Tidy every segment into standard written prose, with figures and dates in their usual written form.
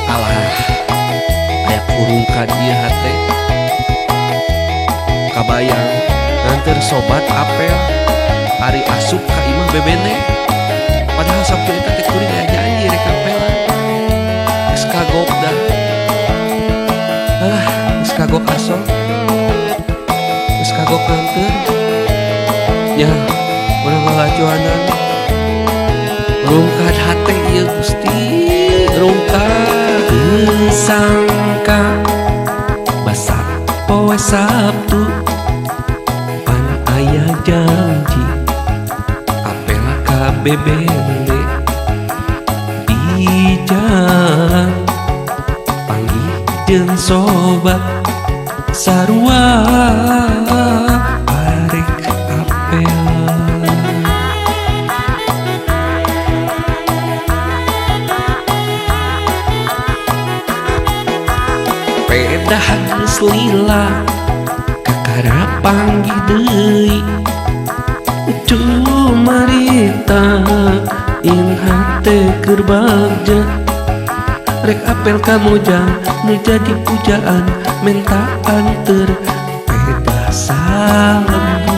Alah, aya kurungkad ieu hate. Kabayang nganter sobat apel ari asup ka imah bebene. Padahal Sabtu eta teh kuring aya janji rek apelan. Geus kagok dah. Alah, geus kagok asok. Geus kagok nganter. Nya, urang lalajoanan. Rungkad hate ieu Gusti, rungkad. Teu sangka basa poe Sabtu pan aya janji apel ka bebende di jalan panggih jeung sobat sarua arek apel. Pedah geus lila kakara panggih deui cumarita in hate keur bagja rek apel ka mojang nu jadi pujaan menta anter pedah salembur.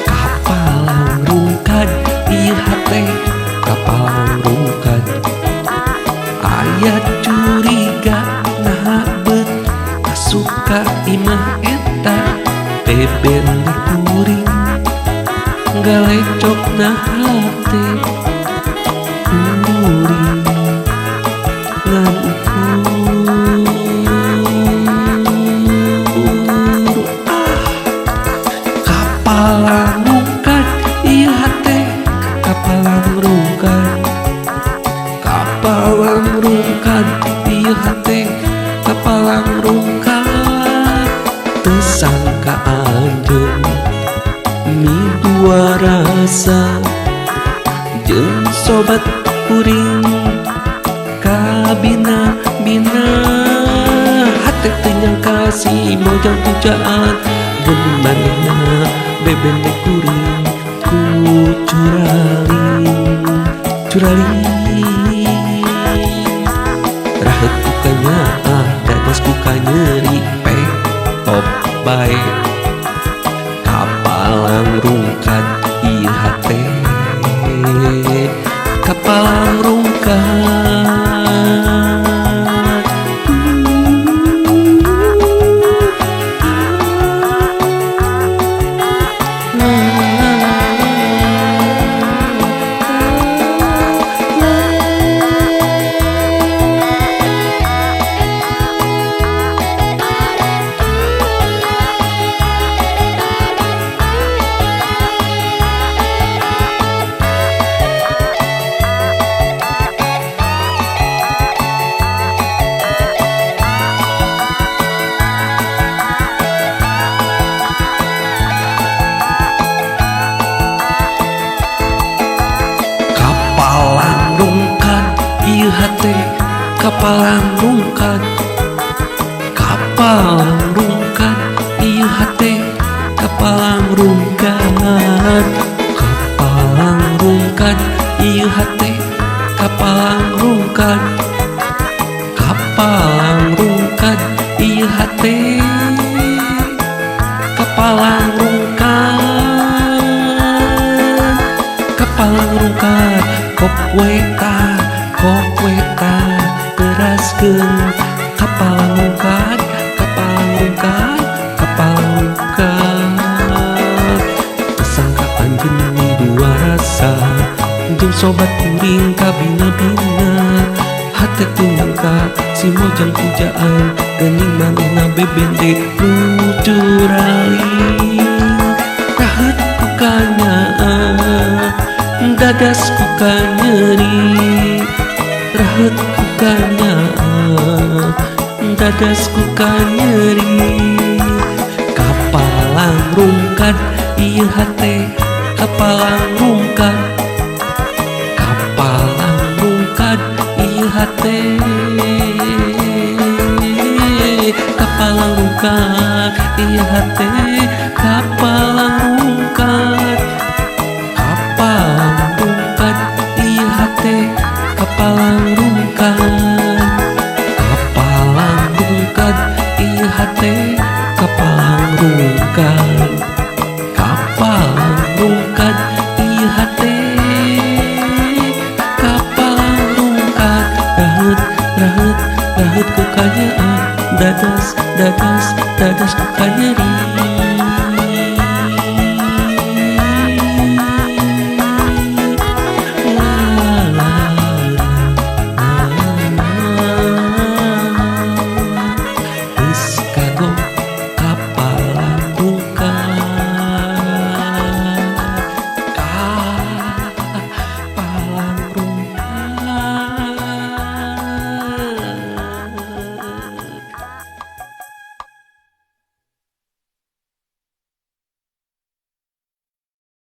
Kapalang rungkad ieu hate, kapalang rungkad aya curiga naha beut asup ka imah eta bebende kuring galecok na hate kuring ngan ukur. Ah, kapalang rungkad ieu hate, kapalang rungkad, kapalang rungkad ieu hate, kapalang rungkad. Teu sangka anjeun midua rasa jeung sobat kuring kabina-bina hate teu nyangka si mojang pujaan geuning manehna bebende kuring ku curaling curaling. Raheut ku kanyaah dadas ku kanyeri pek top bae kapalang rungkad ieu hate, kapalang rungkad. Kapalang rungkad ieu hate, kapalang rungkad, kapalang rungkad ieu hate, kapalang rungkad, kapalang rungkad ieu hate, kapalang rungkad, kapalang rungkad ieu hate, kapalang rungkad, kapalang rungkad. Kop weta, kop weta teraskeun kapalang rungkad, kapalang rungkad, kapalang rungkad. Teu sangka anjeun midua rasa jeung sobat kuring kabina-bina hate teu nyangka si mojang pujaan geuning manehna bebende nu curaling. Raheut ku kanyaah dadas ku kanyeri, raheut ku kanyaah dadas ku kanyeri. Kapalang rungkad ieu hate, kapalang rungkad, kapalang rungkad ieu hate, kapalang rungkad ieu hate, kapalang rungkad. Rungkad kapalang rungkad ieu hate kapalang rungkad raheut raheut raheut ku kanyaah dadas dadas dadas ku kanyeri.